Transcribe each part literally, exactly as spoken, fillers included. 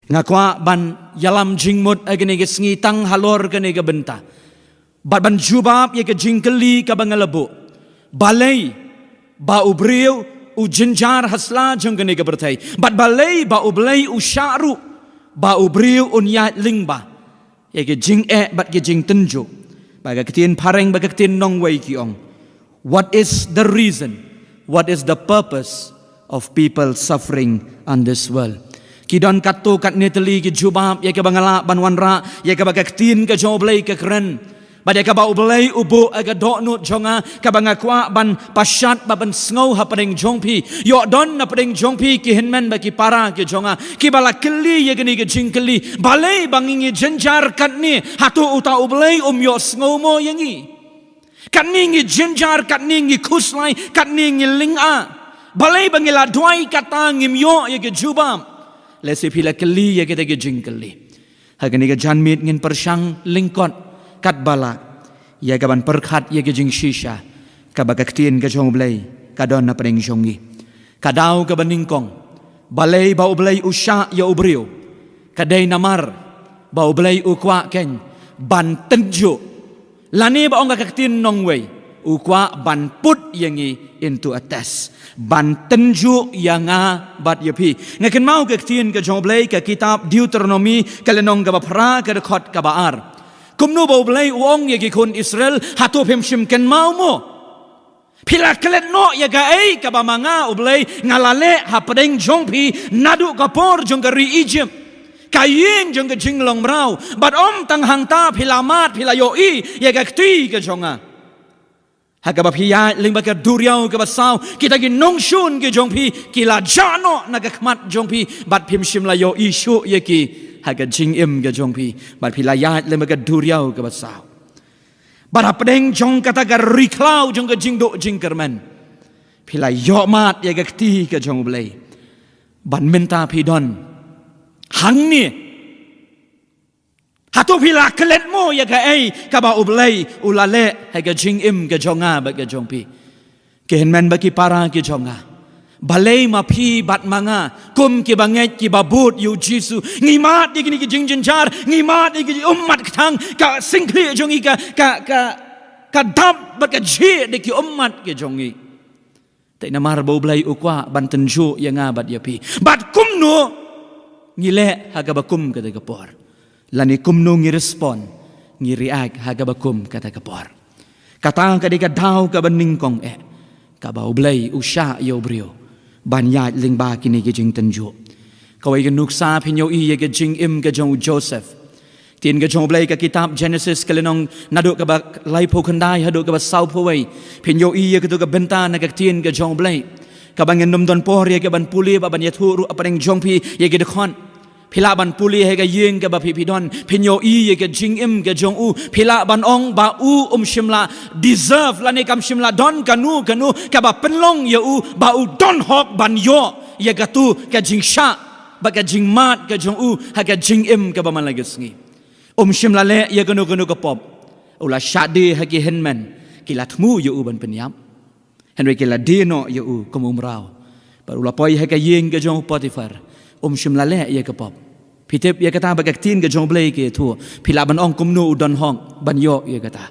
Nga kwah ban ïalam jingmut ha kane ka sngi tang halor kane ka bynta, bad ban jubab ïa ka jingkylli kaba nga la buh. Balei ba u briew u jynjar ha sla jong kane ka pyrthei? Bad balei ba U Blei u shah ruh ba u briew un ïaid lyngba ïa ka jingeh bad ka jingtynjuh? Ba ka ktien phareng, ba ka ktien nongwei ki ong, what is the reason? What is the purpose of people suffering on this world? Ki don katto katne tylli ki jubab ïa kaba nga lah ban wanrah ïa kaba ka ktien ka jong U Blei ka kren, bad ïa kaba U Blei u buh ha ka dohnud jong nga, kaba nga kwah ban pashat bad ban sngew hapdeng jong phi. Ïoh don napdeng jong phi ki hynmen bad ki para ki jong nga kiba la kylli ïa kane ka jingkylli, balei ba ngi ngi jynjar katne? Hato uta U Blei um ïohsngew mo ïa ngi? Katne ngi jynjar, katne ngi khuslai, katne ngi lynga. Balei ba ngi la duwai kata ngim ïoh ïa ka jubab? Lehse phi la kylli ïa kita ki jingkylli. Ha kane ka janmiet ngin pyrshang lyngkot katba lah ïa kaban pyrkhat ïa ka jingshisha kaba ka ktien ka jong U Blei ka don napdeng jong ngi. Ka daw kaba nyngkong, balei ba U Blei u shah ïa u briew? Ka dei namar ba U Blei u kwah keiñ ban tynjuh, lane ba ong ka ktien nongwei, u kwah ban put ïa ngi into a test, ban tynjuh ïa nga bad ïa phi. Nga kynmaw ka ktien ka jong U Blei, ka kitab Deuteronomi, ka lynnong kaba phra, ka dkhot kaba ar. Kumno ba U Blei u ong ïa ki khun Israel, hato phim shym kynmaw mo? Phi la klet noh ïa kaei kaba ma nga U Blei nga la leh hapdeng jong phi naduh ka por jong ka ri Egypt, ka ïing jong ka jinglong mraw? Bad ym tang hangta, phi la mad, phi la ïohi ïa ka kti ka jong nga. Ha kaba phi ïaid lyngba ka duriaw kaba saw, kita ki nongshun ki jong phi ki la jah noh na ka khmat jong phi, bad phim shym la ïohi shuh ïa ki ha ka jingim ka jong phi, bad phi la ïaid lyngba ka duriaw kaba saw. Bad hapdeng jong kata ka ri khlaw jong ka jingduh jingkyrmen, phi la ïoh mad ïa ka kti ka jong U Blei. Bad mynta phi don hangne. Hato phi la klet mo ïa kaei kaba U Blei u la leh ha ka jingim ka jong nga bad ka jong phi? Ki hynmen bad ki para ki jong nga, balei ma phi bad ma nga kum kiba ngeit kiba bud ïa U Jisu ngi mad ïa kine ki jingjynjar, ngi mad ïa ki ummat kthang, ka syngkhlieh jong ngi ka, ka, ka, ka dap bad ka jhieh da ki ummat ki jong ngi? Te namar ba U Blei u kwah ban tynjuh ïa nga bad ïa phi. Bad kumno ngi leh ha kaba kum kata ka por? Lane kumno ngi respond, ngi react ha kaba kum kata ka por? Kata ka dei ka daw kaba nyngkong eh, kaba U Blei u shah ïa u briew ban ïaid lyngba kine ki jingtynjuh. Kawei ka nuksa, phin ïohi ïa ka jingim ka jong u Joseph. Ktien ka jong U Blei, ka kitab Genesis, ka lynnong naduh kaba laiphew khyndai haduh kaba sawphew wei, phin ïohi ïa katu ka bynta na ka ktien ka jong U Blei, kaba ngin ym don por ïa kaban pule bad ban ïathuh ruh hapdeng jong phi ïa ki dkhot. Phi lah ban pule ha ka ïing kaba phi, phi don, phin ïohi ïa ka jingim ka jong u. Phi lah ban ong ba u um shym la deserve, lane kam shym la don kano kano kaba pynlong ïa u ba u don hok ban ïoh ïa katu ka jingshah bad ka jingmad ka jong u ha ka jingim kaba man la ka sngi. Um shym la leh ïa kano kano ka pop. U la shah die ha ki hynmen, ki la thmu ïa u ban pynïap. Hynrei ki la die noh ïa u kum u mraw. Bad u la poi ha ka ïing ka jong u Potiphar. Um shym la leh ïa ka pop. Phi tip ïa kata ba ka ktien ka jong U Blei ka ïathuh. Phi lah ban ong kumno u don hok ban ïoh ïa kata.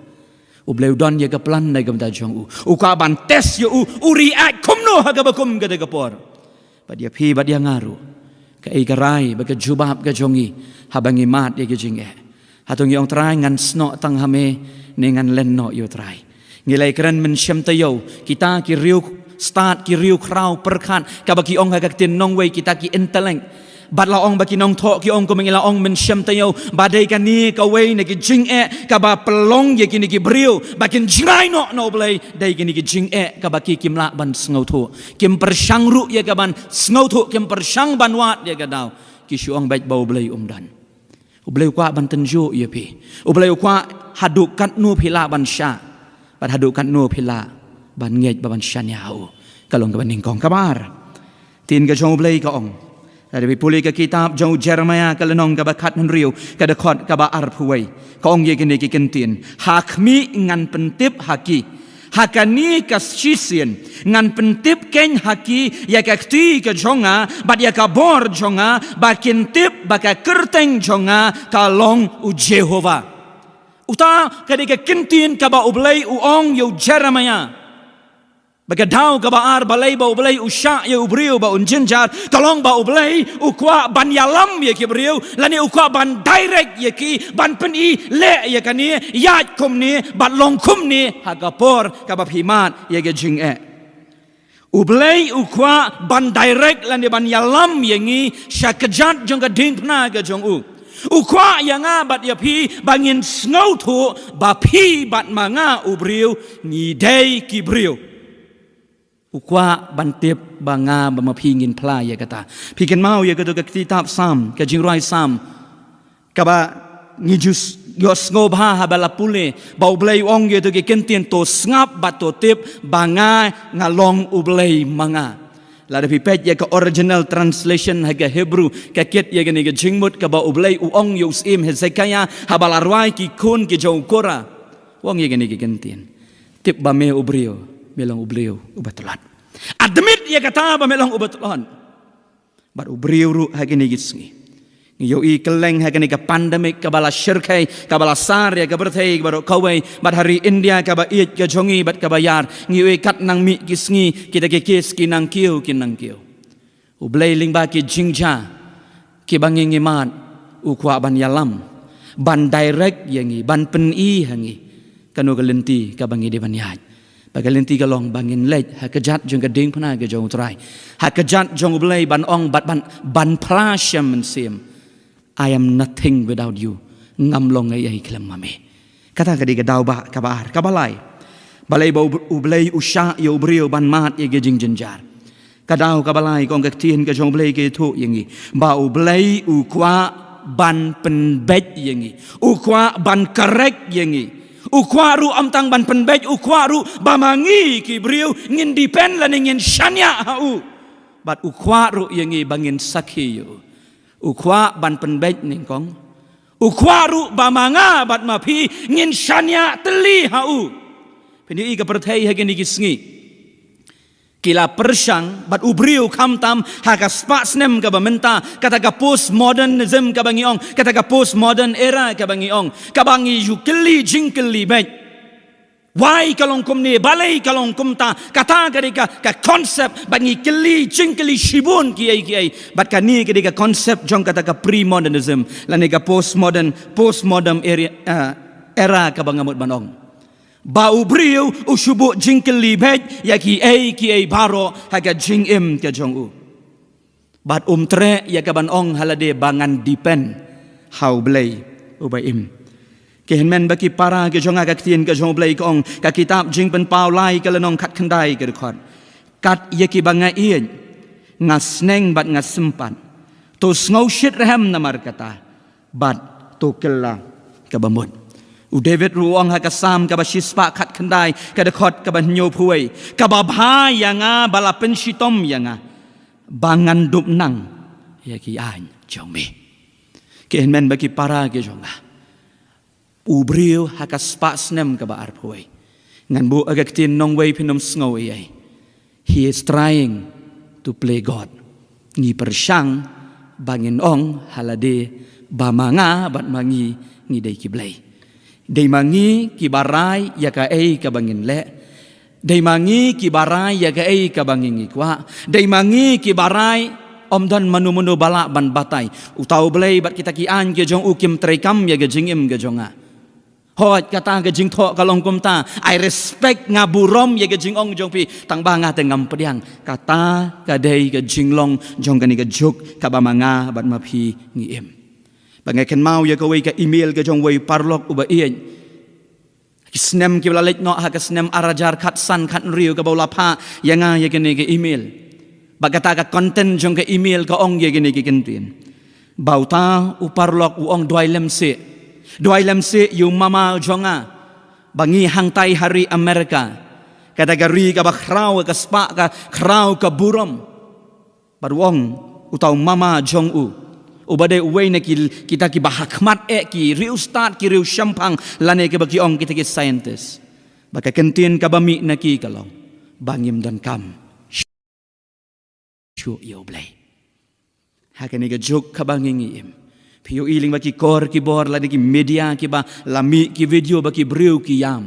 U Blei u don ïa ka plan na ka bynta jong u. U kwah ban test ïa u, u react kumno ha kaba kum kata ka por. Bad ïa phi bad ïa nga ruh, kaei ka rai bad ka jubab ka jong ngi haba ngi mad ïa ka jingeh? Hato ngi ong, Trai, ngan snoh tang ha me, ne ngan len noh ïa u Trai? Ngi la ïakren mynshem taïew, kita ki riewstad, ki riewkhraw pyrkhat, kaba ki ong ha ka ktien nongwei, kita ki intellect. Bad la ong ba ki nongthoh ki ong, kumba ngi la ong mynshem taïew, ba dei kane kawei na ki jingeh kaba pynlong ïa kine ki briew ba kin jngai noh na U Blei, dei kine ki jingeh kaba ki kim lah ban sngewthuh. Kim pyrshang ruh ïa kaban sngewthuh, kim pyrshang ban wad ïa ka daw. Ki shu ong beit ba U Blei um don. U Blei u kwah ban tynjuh ïa phi. U Blei u kwah haduh katno phi lah ban shah, bad haduh katno phi lah ban ngeit bad ban shaniah ha u. Ka long kaba nyngkong. Kaba ar, ktien ka jong U Blei ka ong, lada phi pule ka kitab jong u Jeremaïah, ka lynnong kaba khathynriew, ka dkhot kaba arphew wei, ka ong ïa kine ki kyntien: Ha khmih ngan pyntip ha ki, Ha kane ka shisien ngan pyntip kein ha ki ïa ka kti ka jong nga bad ïa ka bor jong nga, ba kin tip ba ka kyrteng jong nga ka long U Jehobah. Uta ka dei ka kyntien kaba U Blei u ong ïa u Jeremiah. Ba ka daw kaba ar, balei ba U Blei u shah ïa u briew ba un jynjar? Ka long ba U Blei u kwah ban ïalam ïa ki briew, lane u kwah ban direct ïa ki, ban pyni, leh ïa kane, ïaid kumne bad long kumne ha ka por kaba phi mad ïa ka jingeh. U Blei u kwah ban direct lane ban ïalam ïa ngi sha kjat jong ka diengphna ka jong u. U kwah ïa nga bad ïa phi ba ngin sngewthuh ba phi bad ma nga u briew ngi dei ki briew. U kwah ban tip ba nga bad ma phi ngin phla ïa kata. Phi kynmaw ïa kato ka kitab Salm, ka jingrwai Salm, kaba ngi ju ïohsngew bha haba la pule, ba U Blei u ong ïa kato ki kyntien, to sngap bad to tip ba nga, nga long U Blei ma nga. Lada phi peit ïa ka original translation ha ka Hebrew, ka kit ïa kane ka jingmut kaba U Blei u ong ïa u syiem Hezekiah haba la rwai ki khun ki jong u Korah. U ong ïa kane ka kyntien, tip ba me u briew, me long u briew uba tlot. Admit ïa kata ba me long uba tlot. Bad u briew ruh ha kine ki sngi, ngi ïohi kylleng ha kane ka pandemic kaba la shyrkhei, kaba la sar ïa ka pyrthei baroh kawei, bad ha ri India kaba ïeit ka jong ngi bad kaba ïar, ngi ïohi kat nang mih ki sngi kita ki case ki nang kiew, ki nang kiew. U Blei lyngba ki jingjia kiba ngi ngi mad, u kwah ban ïalam, ban direct ïa ngi, ban pyni ha ngi kano ka lynti kaba ngi dei ban ïaid. Ba ka lynti ka long ba ngin leit ha kjat jong ka diengphna ka jong u Trai, ha kjat jong U Blei ban ong bad ban, ban phla sha mynsiem, I am nothing without you. Ngam long ei ei khlem ma me. Kata ka dei ka daw ba kaba ar. Kaba lai, balei ba U, U Blei u shah ïa u briew ban mad ïa ka jingjynjar? Ka daw kaba lai, ka ong ka ktien ka jong U Blei ka ïathuh ïa ngi ba U Blei u kwah ban pynbeit ïa ngi, u kwah ban correct ïa ngi. U kwah ruh ym tang ban pynbeit, u kwah ruh ba ma ngi ki briew ngin depend lane ngin shaniah ha u. Bad u kwah ruh ïa ngi ba ngin sakhi ïa u. U kwah ban pynbeit nyngkong. U kwah ruh ba ma nga bad ma phi ngin shaniah tylli ha u. Phin ïohi ka pyrthei ha kine ki sngi ki la pyrshang bad u briew, khamtam ha ka spah snem kaba mynta, kata ka postmodernism kaba ngi ong, kata ka postmodern era kaba ngi ong, kaba ngi ju kylli jingkylli beit. Why ka long kumne, balei ka long kumta? Kata ka dei ka, ka concept ba ngi kylli jingkylli shibun kiei kiei. Bad kane ka dei ka concept jong kata ka premodernism lane ka postmodern, postmodern era, ah, era kaba nga mut ban ong. Ba u briew u shu buh jingkylli beit ïa kiei kiei baroh ha ka jingim ka jong u. Bad um treh ïa ka ban ong ha lade ba ngan depend ha U Blei uba im. Ki hynmen bad ki para ki jong nga, ka ktien ka jong U Blei ka ong, ka kitab Jingpynpaw lai ka lynnong khatkhyndai ka dkhot: Kat ïa kiba nga ïeit nga sneng bad nga sympat. To sngew shitrhem namar kata, bad to kylla kaba mut. U David ruh u ong ha ka Salm kaba shispah khatkhyndai ka dkhot kaba hynñiewphew wei: Kaba bha ïa nga ba la pynshitom ïa nga, ba ngan dup nang ïa ki aiñ jong me. Ki hynmen bad ki para ki jong nga, u briew ha ka spah snem kaba arphew wei, ngan buh ïa ka ktien nongwei, phin ym sngew ei ei. He is trying to play God. Ngi pyrshang ba ngin ong ha lade ba ma nga bad ma ngi ngi dei ki blei. Dei ma ngi kiba rai ïa kaei kaba ngin leh. Dei ma ngi kiba rai ïa kaei kaba ngi ngi kwah. Dei ma ngi kiba rai, ym don mano mano ba lah ban batai. Uta U Blei bad kita ki aiñ ki jong u kim treikam ïa ka jingim ka jong nga. Hooid, kata ka jingthoh ka long kumta. I respect, nga burom ïa ka jingong jong phi, tang ba nga te ngam pdiang. Kata ka dei ka jinglong jong kane ka juk kaba ma nga bad ma phi ngi im. Ba nga kynmaw ïa kawei ka email ka jong uwei u paralok uba ïeit. Ki snem kiba la leit noh, ha ka snem ar hajar khatsan khathynriew, kaba u la phah ïa nga ïa kane ka email. Bad kata ka content jong ka email ka ong ïa kine ki kyntien. Ba uta u paralok u ong, duwai lem seh. Duwai lem seh ïa u mama jong nga. Ba ngi hangtai ha ri America, kata ka ri kaba khraw ka spah, ka khraw ka burom. Bad u ong, uta u mama jong u, uba dei uwei na ki, kita kiba ha khmat eh, ki riewstad, ki riewshemphang, lane kiba ki ong kita ki scientist. Ba ka kyntien kaba mih na ki ka long ba ngim donkam shuh ïa U Blei. Ha kane ka juk kaba ngi ngi im, phi ïohi lyngba ki kor ki bor lane ki media kiba la mih ki video ba ki briew ki ïam,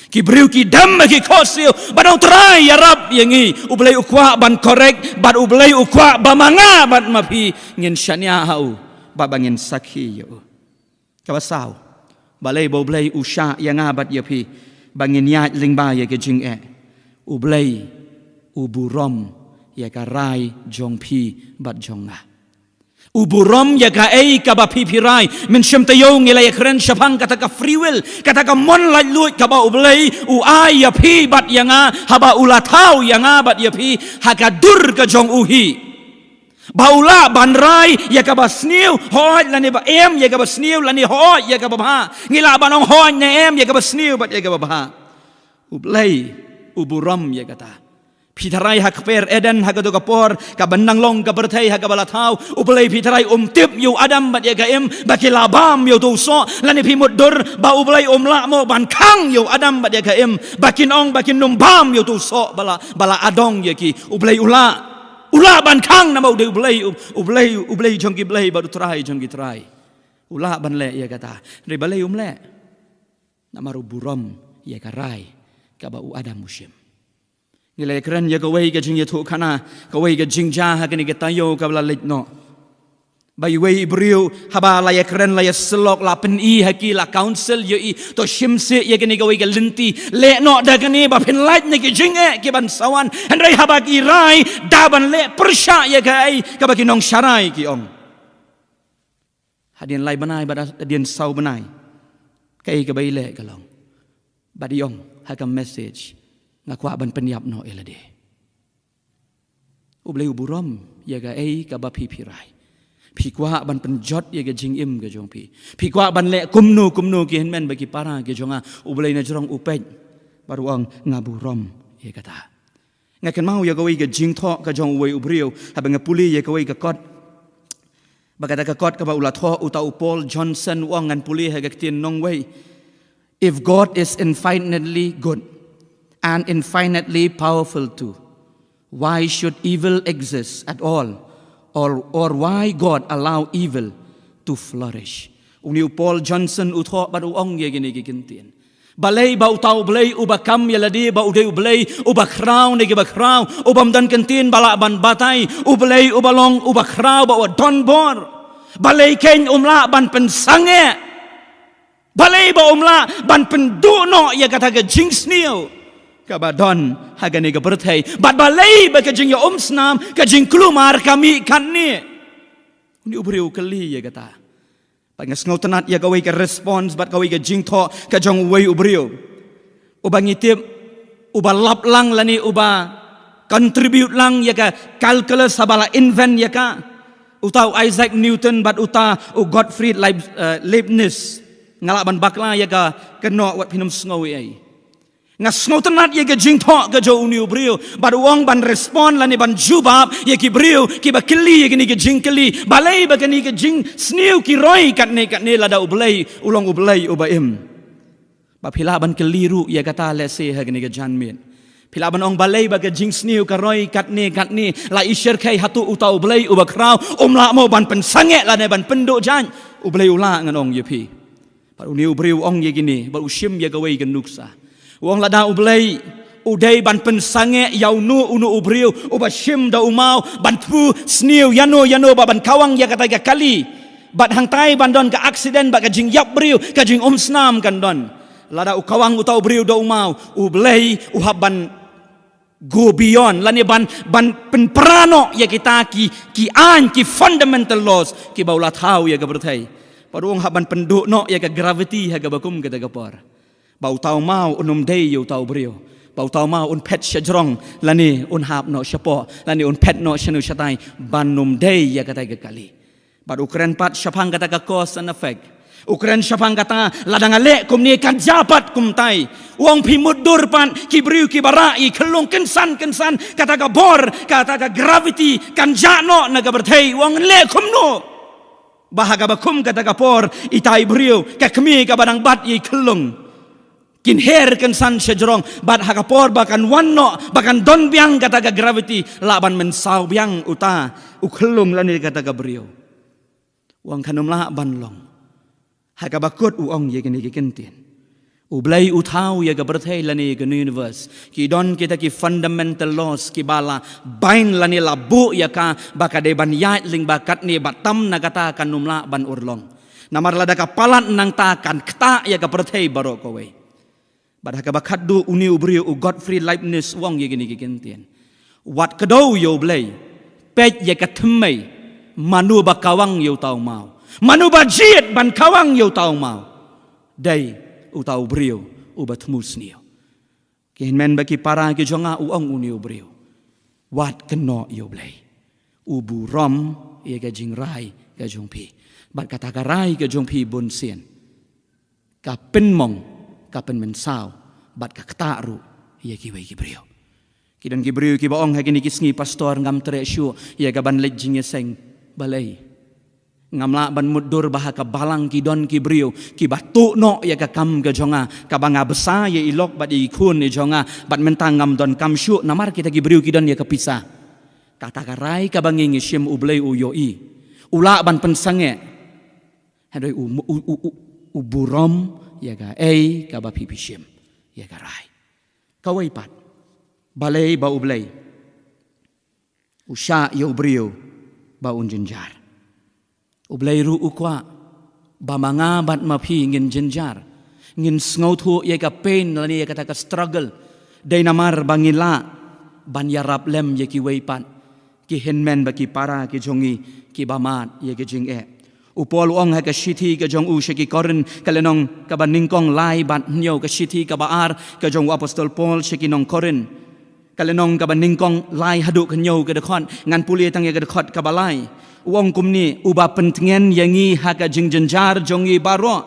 ki briew ki dem ba ki khohsiew, ba U Trai ïarap ïa ngi. U Blei u kwah ban correct, bad U Blei u kwah ba ma nga bad ma phi ngin shaniah ha u, bad ba ngin sakhi ïa u. Kaba saw, balei ba U Blei u shah ïa nga bad ïa phi ba ngin ïaid lyngba ïa ka jingeh? U Blei u burom ïa ka rai jong phi bad jong nga. U burom ïa kaei kaba phi phi rai. Mynshem taïew ngi la ïakren shaphang kata ka free will, kata ka mon laitluid kaba U Blei u ai ïa phi bad ïa nga, haba u la thaw ïa nga bad ïa phi ha ka dur ka jong u hi. Ba u lah ban rai ïa kaba sniew, hooid, lane ba em ïa kaba sniew, lane hooid ïa kaba bha. Ngi lah ban ong hooid ne em ïa kaba sniew bad ïa kaba bha. U Blei u burom ïa kata. Phi tharai ha kper Eden, ha kato ka por kaba nang long ka pyrthei ha kaba la thaw, U Blei phi tharai um tip ïa u Adam bad ïa ka Im ba ki la bam ïa uto u soh? Lane phi mutdur ba U Blei um lah mo ban khang ïa u Adam bad ïa ka Im ba kin ong, ba kin ym bam ïa uto u soh ba la, ba la adong ïa ki? U Blei u lah. U lah ban khang namar u dei U Blei, U, U Blei, U Blei jong ki blei bad U Trai jong ki trai. U lah ban leh ïa kata. Hynrei balei um leh? Namar u burom ïa ka rai kaba u Adam u shim. Ngi la ïakren ïa kawei ka jingïathuhkhana, kawei ka jingjia ha kane ka taïew kaba la leit noh. Ba iwei i briew haba la ïakren, la ïasyllok, la pyni ha ki, la counsel ïa i, to shim seh ïa kane kawei ka lynti, leh noh da kane ba phin lait na ki jingeh ki ban sa wan. Hynrei haba ki rai da ban leh pyrshah ïa kaei kaba ki nongsharai ki ong. Hadien lai bnai bad hadien saw bnai, kaei kaba i leh ka long, bad i ong ha ka message, nga kwah ban pynïap noh ïa lade. U Blei u burom ïa kaei kaba phi phi rai. Phi kwah ban pynjot ïa ka jingim ka jong phi. Phi kwah ban leh kumno kumno ki hynmen bad ki para ki jong nga. U Blei na jrong u peit bad u ong, nga burom ïa kata. Nga kynmaw ïa kawei ka jingthoh ka jong uwei u briew haba nga pule ïa kawei ka kot. Ba kata ka kot kaba u la thoh uta u Paul Johnson, u ong, ngan pule ha ka ktien nongwei. If God is infinitely good and infinitely powerful too, why should evil exist at all? Or, or why God allow evil to flourish? Une u Paul Johnson u thoh bad u ong ïa kine ki kyntien. Balei ba uta U Blei uba kam ïa lade, ba u dei U Blei uba khraw na kiba khraw, u bym don kyntien ba lah ban batai, U Blei uba long uba khraw bad uba don bor, balei kein um lah ban pynsangeh? Balei ba um lah ban pynduh noh ïa kata ka jingsniew kaba don ha kane ka pyrthei? Bad balei ba ka jingïaumsnam, ka jingkulmar ka mih katne? Une u briew u kylli ïa kata. Bad nga sngewtynnat ïa kawei ka response bad kawei ka jingthoh ka jong uwei u briew uba ngi tip uba lap lang lane uba contribute lang ïa ka calculus haba la invent ïa ka. Uta u Isaac Newton bad uta u Gottfried Leib-, eh, Leibniz. Nga lah ban bakla ïa ka kynnoh wat phin ym sngew ei ei. Nga sngewtynnat ïa ka jingthoh ka jong une u briew bad u ong ban respond lane ban jubab ïa ki briew kiba kylli ïa kine ki jingkylli. Balei ba kine ki jingsniew ki roi katne katne lada U Blei u long U Blei uba im? Ba phi lah ban kylli ruh ïa kata lehse ha kane ka janmiet. Phi lah ban ong, balei ba ka jingsniew ka roi katne katne? La i shyrkhei hato uta U Blei uba khraw um lah mo ban pynsangeh lane ban pynduh jait? U Blei u lah, ngan ong ïa phi. Bad une u briew u ong ïa kine bad u shim ïa kawei ka nuksa. U ong, lada U Blei u dei ban pynsangeh ïa uno uno u briew uba shim da u maw ban thmu sniew ïano ïano ba ban kawang ïa kata ka kali, bad hangtai ban don ka accident bad ka jingïap briew, ka jingumsnam kan don. Lada u kawang uta u briew da u maw, U Blei u hap ban go beyond lane ban, ban pynpra noh ïa kita ki, ki aiñ, ki fundamental laws kiba u la thaw ïa ka pyrthei. Bad u ong hap ban pynduh noh ïa ka gravity ha kaba kum kata ka por. Ba uta u maw un ym dei ïa uta u briew. Ba uta u maw un phet shajrong lane un hap noh shapoh lane un phet noh shano shatai ban ym dei ïa kata ka kali. Bad u kren pat shaphang kata ka cause and effect. U kren shaphang kata, lada nga leh kumne kan jia pat kumtai. U ong, phi mutdur pat, ki briew kiba rah ïa i khyllung, kynsan kynsan kata ka bor, kata ka gravity kan jah noh na ka pyrthei. U ong, leh kumno? Ba ha kaba kum kata ka por, ita i briew, ka kmie kaba dang bat ïa i khyllung, Kin her kynsan sha jrong, bad ha ka por ba kan wan noh, ba kan don biang kata ka gravity, lah ban mynsaw biang uta u khyllung lane kata ka briew. U ong kan ym lah ban long. Ha kaba kut u ong ïa kine ki kyntien. U Blei u thaw ïa ka pyrthei lane ïa ka universe. Ki don kita ki fundamental laws kiba la bind lane la buh ïa ka ba ka dei ban ïaid lyngba katne, bad tam na kata kan ym lah ban urlong. Namar lada ka palat nangta kan ktah ïa ka pyrthei baroh kawei. Bad ha kaba khatduh une u briew u Godfrey Leibniz u ong ïa kine ki kyntien. Wat kdew ïa U Blei, peit ïa ka thymmei, mano ba kawang ïa uta u maw. Mano ba jied ban kawang ïa uta u maw. Dei uta u briew uba thmu sniew. Ki hynmen bad ki para ki jong nga, u ong une u briew, wat kynnoh ïa U Blei. U burom ïa ka jingrai ka jong phi. Bad kata ka rai ka jong phi bunsien ka pynmong, ka pynmynsaw, bad ka ktah ruh ïa kiwei ki briew. Ki don ki briew kiba ong ha kine ki sngi, Pastor, ngam treh shuh ïa ka ban leit jingïaseng. Balei? Ngam lah ban mutdur ba ha ka balang ki don ki briew kiba tuh noh ïa ka kam ka jong nga, kaba nga bsa ïa i lok bad ïa i khun i jong nga, bad mynta ngam don kam shuh namar kita ki briew ki don ïa ka pisa. Kata ka rai kaba ngi ngi shim, U Blei u ïohi. U lah ban pynsangeh. Hynrei u, u, u, u, u burom ïa kaei kaba phi, phi shim ïa ka rai. Kawei pat, balei ba U Blei u shah ïa u briew ba un jynjar? U Blei ruh u kwah ba ma nga bad ma phi ngin jynjar, ngin sngewthuh ïa ka pain lane ïa kata ka struggle. Dei namar ba ngi lah ban ïarap lem ïa kiwei pat ki hynmen bad ki para ki jong ngi kiba mad ïa ki jingeh. U Paul u ong ha ka shithi ka jong u sha ki Korinth, ka lynnong kaba nyngkong, lai bad hynñiew, ka shithi kaba ar ka jong u Apostol Paul sha ki nong Korinth, ka lynnong kaba nyngkong, lai haduh ka hynñiew ka dkhot. Ngan pule tang ïa ka dkhot kaba lai. U ong kumne: Uba pyntngen ïa ngi ha ka jingjynjar jong ngi baroh,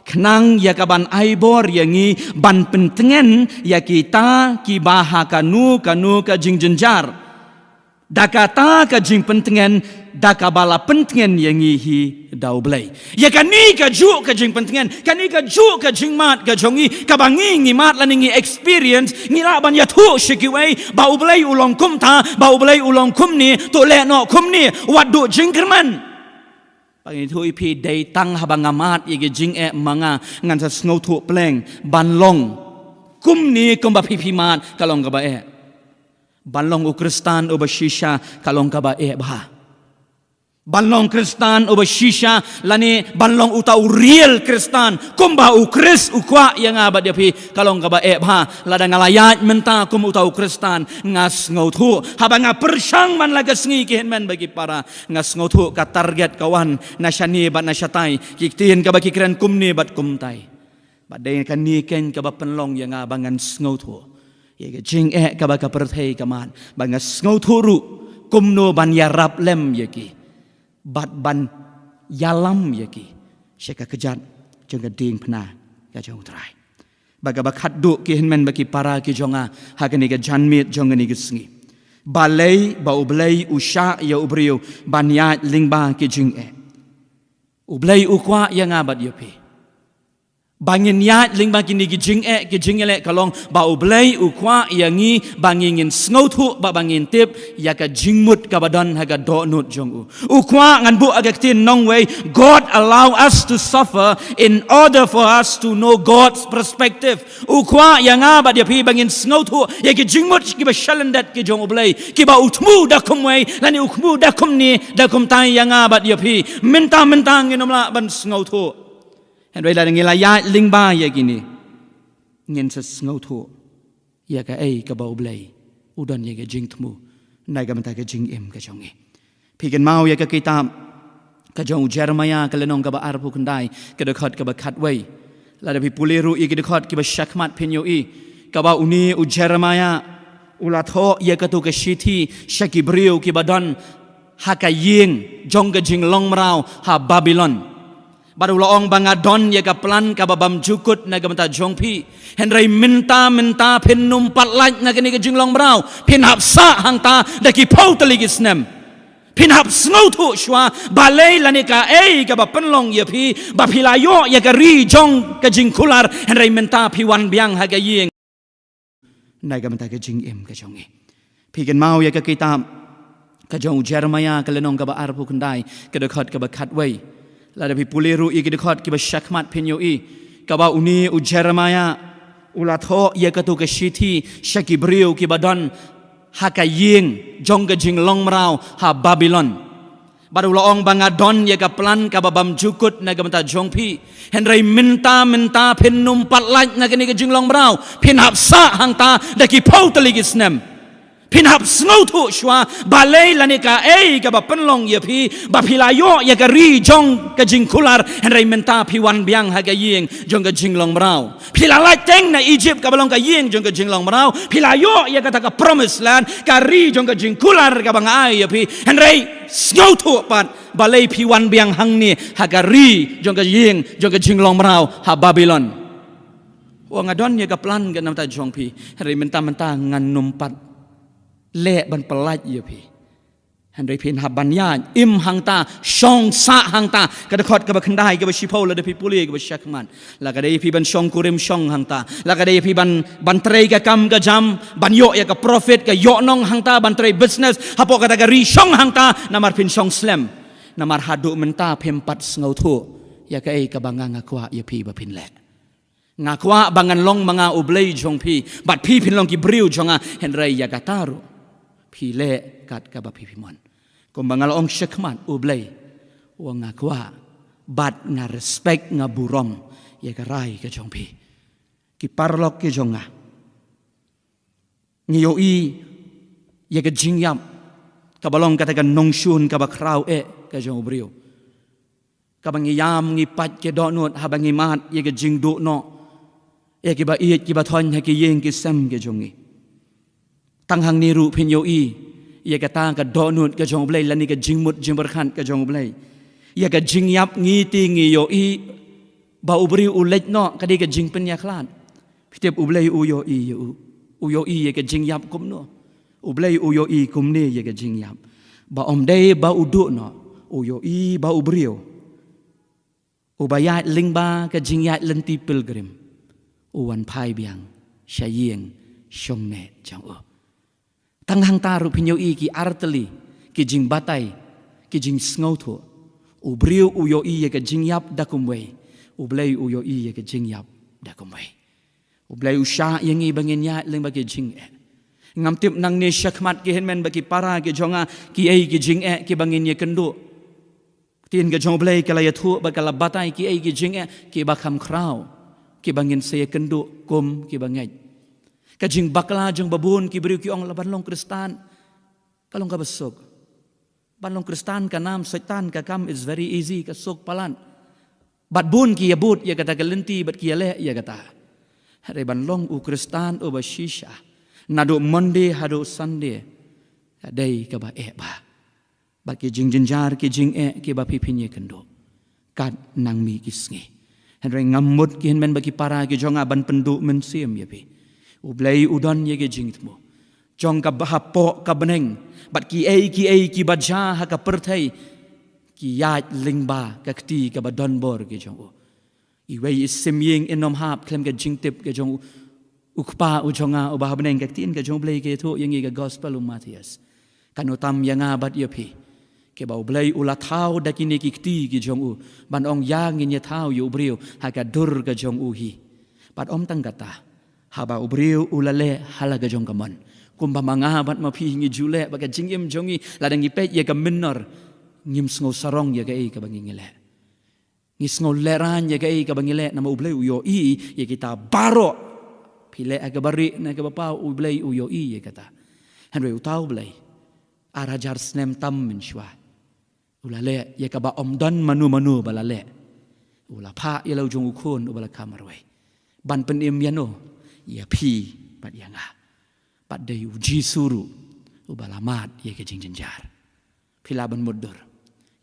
khnang ïa kaban ai bor ïa ngi ban pyntngen ïa kita kiba ha kano kano ka jingjynjar, da kata ka jingpyntngen da kaba la pyntngen ïa ngi hi da U Blei. Ïa kane kajuh ka jingpyntngen, kane kajuh ka jingmad ka jong ngi, kaba ngi ngi mad lane ngi experience, ngi lah ban ïathuh sha kiwei ba U Blei u long kumta, ba U Blei u long kumne, to leh noh kumne, wat duh jingkyrmen. Ba ngi ïathuh ïa phi, dei tang haba nga mad ïa ki jingeh ma nga, ngan sa sngewthuh pleng ban long kumne kumba phi phi mad, ka long kaba eh. Ban long u Khristan uba shisha ka long kaba eh bha. Ban long Khristan uba shisha lane ban long uta u real Khristan, kumba u Khrist u kwah ïa nga bad ïa phi, ka long kaba eh bha. Lada nga la ïaid mynta kum uta u Khristan, nga sngewthuh, haba nga pyrshang man la ka sngi, ki hynmen bad ki para, nga sngewthuh ka target ka wan na shane bad na shatai, ki ktien kaba ki kren kumne bad kumtai. Bad dei kane keiñ kaba pynlong ïa nga ba ngan sngewthuh ïa ka jingeh kaba ka pyrthei ka mad, ba ngan sngewthuh ruh kumno ban ïarap lem ïa ki bad ban ïalam ïa ki sha ka kjat jong ka diengphna ka jong U Trai. Bad kaba khatduh, ki hynmen bad ki para ki jong nga, ha kane ka janmiet jong kane ka sngi, balei ba U Blei u shah ïa u briew ban ïaid lyngba ki jingeh? U Blei u kwah ïa nga bad ïa phi ba ngin ïaid lyngba kine ki jingeh, ki jingeh, ka long ba U Blei u kwah ïa ngi ba ngi ngin sngewthuh, ba, ba ngin tip ïa ka jingmut kaba don ha ka dohnud jong u. U kwah, ngan buh ha ka ktien nongwei, God allow us to suffer in order for us to know God's perspective. U kwah ïa nga bad ïa phi ba ngin sngewthuh ïa ki jingmut kiba shalyndet ki jong U Blei, kiba u thmu da kumwei lane u thmu da kumne, da kumtai ïa nga bad ïa phi. Mynta mynta ngin ym lah ban sngewthuh. Hynrei lada ngi la ïaid lyngba ïa kine, ngin sa sngewthuh ïa kaei kaba U Blei u don ïa ka jingthmu na ka bynta ka jingim ka jong ngi. Phi kynmaw ïa ka kitab ka jong u Jeremaïah, ka lynnong kaba arphew khyndai, ka dkhot kaba khatwei. Lada phi pule ruh ïa ki dkhot kiba shakhmat, phin ïohi kaba une u Jeremaïah u la thoh ïa kato ka shithi sha ki briew kiba don ha ka ïing jong ka jinglong mraw ha Babilon. Bad u la ong ba nga don ïa ka plan kaba bymjukut na ka bynta jong phi. Hynrei mynta, mynta phin ym pat lait na kane ka jinglong mraw. Phin hap sah hangta da ki phew tylli ki snem. Phin hap sngewthuh shuwa balei lane kaei kaba pynlong ïa phi ba phi la ïoh ïa ka ri jong ka jingkular, hynrei mynta phi wan biang ha ka ïing. Na ka bynta ka jingim ka jong ngi. Phi kynmaw ïa ka kitab ka jong u Jeremiah, ka lynnong kaba arphew khyndai, ka dkhot kaba khatwei. Lada phi pule ruh ïa ki dkhot kiba shakhmat phin ïohi kaba une u Jeremiah u la thoh ïa kato ka shithi sha ki briew kiba don ha ka ïing jong ka jinglong mraw ha Babilon. Bad u la ong ba nga don ïa ka plan kaba bymjukut na ka bynta jong phi. Hynrei mynta, mynta phin nym pat lait na kane ka jinglong mraw. Phin hap sah hangta da ki phew tylli ki snem. Phin hap sngewthuh shuwa balei lane kaei kaba pynlong ïa phi ba phi la ïoh ïa ka ri jong ka jingkular, hynrei mynta phi wan biang ha ka ïing jong ka jinglong mraw. Phi la lait teng na Egypt kaba long ka ïing jong ka jinglong mraw. Phi la ïoh ïa kata ka promised land, ka ri jong ka jingkular kaba nga ai ïa phi. Hynrei sngewthuh pat balei phi wan biang hangne ha ka ri jong ka ïing jong ka jinglong mraw ha Babilon. Wa nga don ïa ka plan ka namta jong phi. Hynrei mynta, mynta ngan nym pat leh ban pyllait ïa phi. Hynrei phin hap ban ïaid im hangta, shong sah hangta. Ka dkhot kaba khyndai, kaba shiphew, lada phi pule kaba shakhmat. La ka dei ïa phi ban shong kurim, shong hangta. La ka dei ïa phi ban, ban trei ka kam ka jam, ban ïoh ïa ka profit, ka ïoh nong hangta, ban trei business hapoh kata ka ri, shong hangta, namar phin shong slem. Namar haduh mynta phim pat sngewthuh ïa kaei kaba nga, nga kwah ïa phi ba phin leh. Nga kwah ba ngan long ma nga U Blei jong phi, bad phi phin long ki briew jong nga, hynrei ïa kata ruh phi leh kat kaba phi, phi mon. Kumba nga la ong shakhmat, U Blei, wa nga kwah bad nga respect, nga burom ïa ka rai ka jong phi. Ki paralok ki jong nga, ngi ïohi ïa ka jingïap kaba long kata ka nongshun kaba khraw eh ka jong u briew. Kaba ngi ïam, ngi pait ki dohnud haba ngi mad ïa ka jingduh noh ïa kiba ïeit kiba thoiñ ha ki ïing ki sem ki jong ngi. Tang hangne ruh phin ïohi ïa kata ka dohnud ka jong U Blei, lane ka jingmut jingpyrkhat ka jong U Blei. Ïa ka jingïap ngi te ngi ïohi ba u briew u leit noh, ka dei ka jingpynïakhlad. Phi tip U Blei u ïohi ïa u, u ïohi ïa ka jingïap kumno? U Blei u ïohi kumne ïa ka jingïap? Ba ym dei ba u duh noh, u ïohi ba u briew uba ïaid lyngba ka jingïaid lynti pilgrim u wan phai biang sha ïing shong neh jong u. Tang hangta ruh phin ïohi ki artylli ki jingbatai, ki jingsngewthuh. U briew u ïohi ïa ka jingïap da kumwei, U Blei u ïohi ïa ka jingïap da kumwei. U Blei u shah ïa ngi ba ngin ïaid lyngba ki jingeh. Ngam tip nangne shakhmat ki hynmen bad ki para ki jong nga, kiei ki jingeh kiba ngin ïakynduh. Ktien ka jong U Blei ka la ïathuh bad ka la batai kiei ki jingeh kiba kham khraw, kiba ngin sa ïakynduh kum kiba ngeit. Ka jingbakla jong babun ki briew, ki ong la ban long Khristan ka long kaba suk. Ban long Khristan ka nam Soitan ka kam, it's very easy, ka suk palat. Bad bun ki ïabud ïa kata ka lynti bad ki ïaleh ïa kata. Hynrei ban long u Khristan uba shisha, naduh Monday haduh Sunday, ka dei kaba eh bha. Bad ki jingjynjar ki jingeh kiba phi phin ïakynduh kat nang mih ki sngi. Hynrei ngam mut ki hynmen bad ki para ki jong nga ban pynduh mynsiem ïa phi. U Blei u don ïa ki jingthmu jong ka ba hapoh ka bneng, bad kiei kiei kiba jia ha ka pyrthei ki ïaid lyngba ka kti kaba donbor ki jong u. Iwei i sim ïing in ym hap khlem ka jingtip ka jong u, u Kpa u jong nga uba ha bneng. Ka ktien ka jong U Blei ka ïathuh ïa ngi, ka Gospel u Mathaios. Kan ym tam ïa nga bad ïa phi, kiba U Blei u la thaw da kine ki kti ki jong u, ban ong ïa ngin ïathaw ïa u briew ha ka dur ka jong u hi. Bad ym tang kata, haba u briew u la leh ha la ka jong ka mon, kumba ma nga bad ma phi ngi ju leh, ba ka jingim jong ngi, lada ngi peit ïa ka mynnor, ngim sngew sarong ïa kaei kaba ngi, ngi leh. Ngi sngew lehraiñ ïa kaei kaba ngi leh, namar U Blei u ïohi ïa kita baroh. Phi leh ha kaba rieh ne kaba paw, U Blei u ïohi ïa kata. Hynrei uta U Blei, ar hajar snem tam mynshuwa, u la leh ïa kaba ym don mano mano ba la leh. U la phah ïa la u jong u Khun uba la kha marwei, ban pynim ïano? Ïa phi bad ïa nga. Bad dei u Jisu ruh uba la mad ïa ka jingjynjar. Phi lah ban mutdur,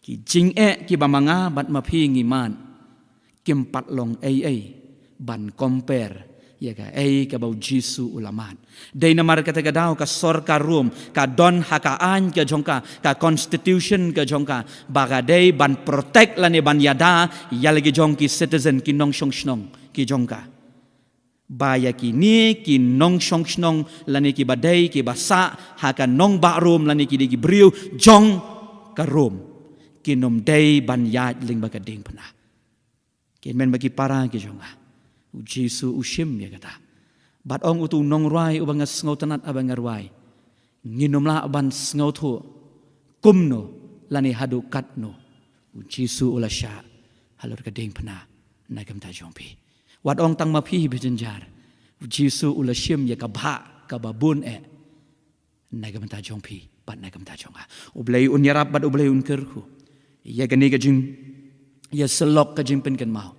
ki jingeh kiba ma nga bad ma phi ngi mad, kim pat long ei ei ban compare ïa kaei kaba u Jisu u la mad. Dei namar kata ka daw ka sorkar Rom ka don ha ka aiñ ka jong ka, ka constitution ka jong ka, ba ka dei ban protect lane ban ïada ïa la ki jong ki citizen, ki nongshong shnong ki jong ka. Ba ïa kine ki nongshong shnong lane kiba dei kiba sah ha ka nongbah Rom lane ki dei ki briew jong ka Rom, kin ym dei ban ïaid lyngba ka diengphna. Ki hynmen bad ki para ki jong nga, u Jisu u shim ïa kata. Bad ong utu u nongrwai uba nga sngewtynnad haba nga rwai, ngin ym lah ban sngewthuh kumno lane haduh katno u Jisu u la shah halor ka diengphna na ka bynta jong phi. Wat ong tang ma phi hi ba jynjar, u Jisu u la shim ïa ka bhah kaba bun eh na ka bynta jong phi bad na ka bynta jong nga. U Blei un ïarap bad U Blei un kyrkhu ïa kane ka jing, ïa syllok ka jingpynkynmaw,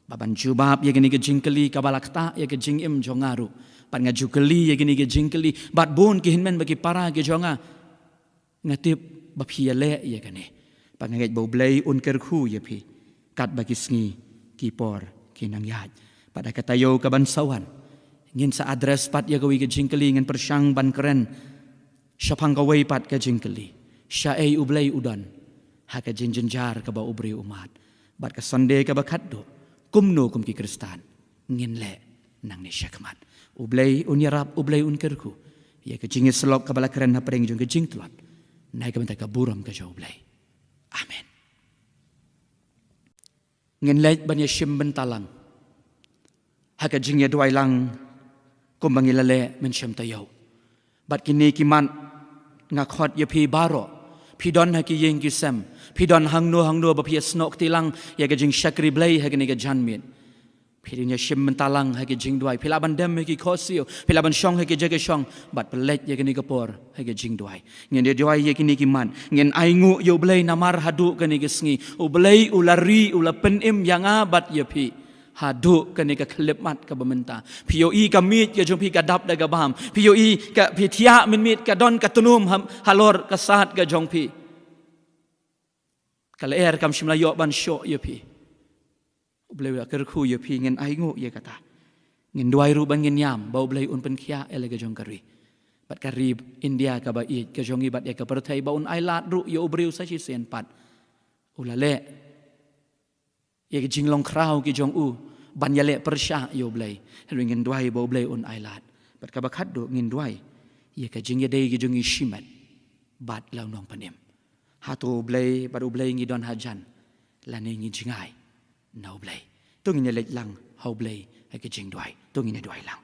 ba ban jubab ïa kane ka jingkylli kaba la ktah ïa ka jingim jong nga ruh. Bad nga ju kylli ïa kane ka jingkylli bad bun ki hynmen bad ki para ki jong nga. Nga tip ba phi ïaleh ïa kane. Bad nga ngeit ba U Blei un kyrkhu ïa phi katba ki sngi ki por ki nang ïaid. Bad ha ka taïew kaban sa wan, ngin sa address pat ïa kawei ka jingkylli, ngin pyrshang ban kren shaphang kawei pat ka jingkylli: shaei U Blei u don ha ka jingjynjar kaba u briew u mad? Bad ka Sunday kaba khatduh, kumno kum ki Khristan ngin leh nangne shakhmat? U Blei un ïarap, U Blei un kyrkhu ïa ka jingïasyllok kaba la kren hapdeng jong ka jingtlot, na ka bynta ka burom ka jong U Blei. Amen. Ngin leit ban ïashim bynta lang ha ka jingïaduwai lang kumba ngi la leh mynshem taïew. Bad kine ki mat nga khot ïa phi baroh, phi don ha ki ïing ki sem, phi don hangno hangno ba phi ïasnoh kti lang ïa ka jingshakri Blei ha kane ka janmiet, phi dei ban ïashim bynta lang ha ki jingduwai. Phi lah ban dem ha ki khohsiew, phi lah ban shong ha ki jaka shong, bad pynleit ïa kane ka por ha ki jingduwai. Ngin ïa duwai ïa kine ki mat, ngin ainguh ïa U Blei namar haduh kane ka sngi U Blei u la ri, u la pynim ïa nga bad ïa phi haduh kane ka khyllipmat kaba mynta. Phi ïohi ka miej ka jong phi ka dap da ka bam. Phi ïohi ka, phi thiah mynmiet, ka don ka tnum ha, halor ka sad ka jong phi. Ka lyer kam shym la ïoh ban shoh ïa phi. U Blei u la kyrkhu ïa phi, ngin ainguh ïa kata. Ngin duwai ruh ba ngin ïam ba U Blei un pynkhiah ïa la ka jong ka ri, bad ka ri India kaba ïeit ka jong ngi, bad ïa ka pyrthei, ba un ailad ruh ïa u briew sa shisien pat. U la leh ïa ka jinglong khraw ki jong u ban ïaleh pyrshah ïa U Blei. Hynrei ngin duwai ba U Blei un ailad. Bad kaba khatduh, ngin duwai ïa ka jingïadei ki jong ngi shimet bad la u Nongpynim. Hato U Blei bad U Blei ngi don hajan, lane ngi jngai na U Blei? To ngin ïaleit lang ha U Blei ha ka jingduwai. To ngin ïaduwai lang.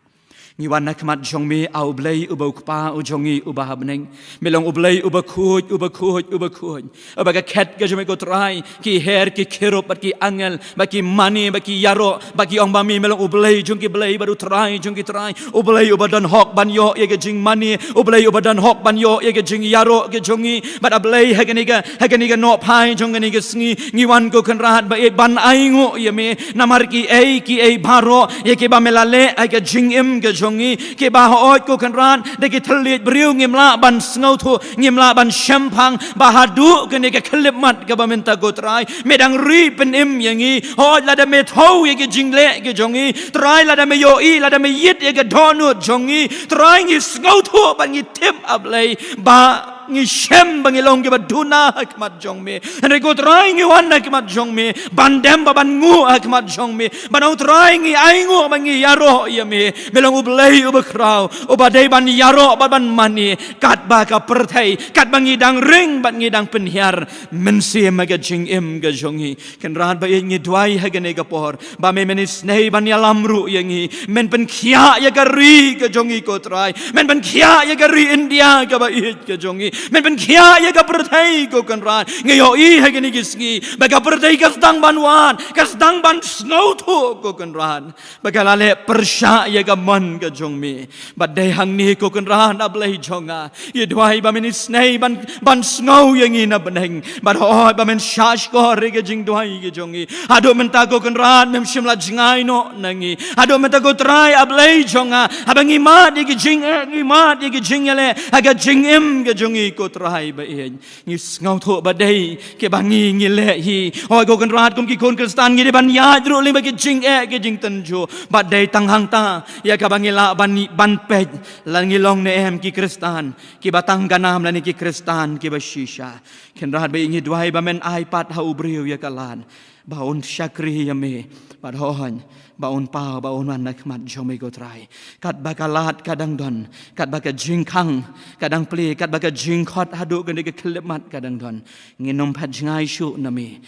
Ngi wan ha khmat jong me, A U Blei uba U Kpa u jong ngi uba ha bneng. Me long U Blei uba khuid, uba khuid, uba khuid, uba ka khet ka jong me, ko Trai, ki her, ki kherub bad ki angel, bad ki mane, bad ki ïaroh, bad ki ong ba me, me long U Blei jong ki blei bad U Trai jong ki trai. U Blei uba don hok ban ïoh ïa ka jingmane, U Blei uba don hok ban ïoh ïa ka jingïaroh ka jong ngi. Bad A Blei, ha kane ka, ha kane ka nohphai jong kane ka sngi, ngi wan, ko Kynrad ba ïeit, ban ainguh ïa me namar kiei kiei baroh ïa kiba me la leh ha ka jingim ka jong ngi, kiba hooid, ko Kynrad, da ki thylliej briew ngim lah ban sngewthuh, ngim lah ban shemphang ba haduh kane ka khyllipmat kaba mynta, ko Trai, me dang ri pynim ïa ngi. Hooid, lada me thew ïa ki jingleh ki jong ngi, Trai, lada me ïohi, lada me ïit ïa ka dohnud jong ngi, Trai, ngi sngewthuh bad ngi tip, A Blei, ba ngi shem ba ngi long kiba duna ha khmat jong me. Hynrei, ko Trai, ngi wan ha khmat jong me ban dem bad ban nguh ha khmat jong me, ban ong, Trai, ngi ainguh ba ngi ïaroh ïa me. Me long U Blei uba khraw, uba dei ban ïaroh bad ban mane katba ka pyrthei, katba ngi dang ring bad ngi dang pynhiar mynsiem ha ka jingim ka jong ngi. Kynrad ba ïeit, ngi duwai ha kane ka por ba me, men isynei ban ïalam ruh ïa ngi. Men pynkhiah ïa ka ri ka jong ngi, ko Trai. Men pynkhiah ïa ka ri India kaba ïeit ka jong ngi. Men pynkhiah ïa ka pyrthei, ko Kynrad. Ngi ïohi ha kine ki sngi ba ka pyrthei ka sdang ban wad, ka sdang ban sngewthuh, ko Kynrad, ba ka la leh pyrshah ïa ka mon ka jong me. Bad dei hangne, ko Kynrad, A Blei jong nga, ngi duwai ba men isynei ban, ban sngew ïa ngi na bneng. Bad hooid, ba men shahshkor ïa ka jingduwai ka jong ngi. Haduh mynta, ko Kynrad, mem shym la jngai noh na ngi. Haduh mynta, ko Trai, A Blei jong nga, haba ngi mad ïa ki jingeh, ngi mad ïa ki jingïaleh ha ka jingim ka jong ngi, Ko Trai ba ïeit, ngi sngewthuh ba dei kiba ngi ngi leh hi. Hooid ko Kynrad, kum ki khun Khristan ngi dei ban ïaid ruh lyngba ki jingeh ki jingtynjuh. Bad dei tang hangta ïa kaba ngi lah ban ban peit la ngi long ne em ki Khristan kiba tang ka nam lane ki Khristan kiba shisha. Kynrad ba ïeit, ngi duwai ba men ai pat ha u briew ïa ka lad ba un shakri ïa me, bad hooid ba un paw ba un wan na khmat jong me ko Trai. Katba ka lad ka dang don, katba ka jingkhang ka dang plie, katba ka jingkhot haduh kane ka khyllipmat ka dang don, ngin ym pat jngai shuh na me.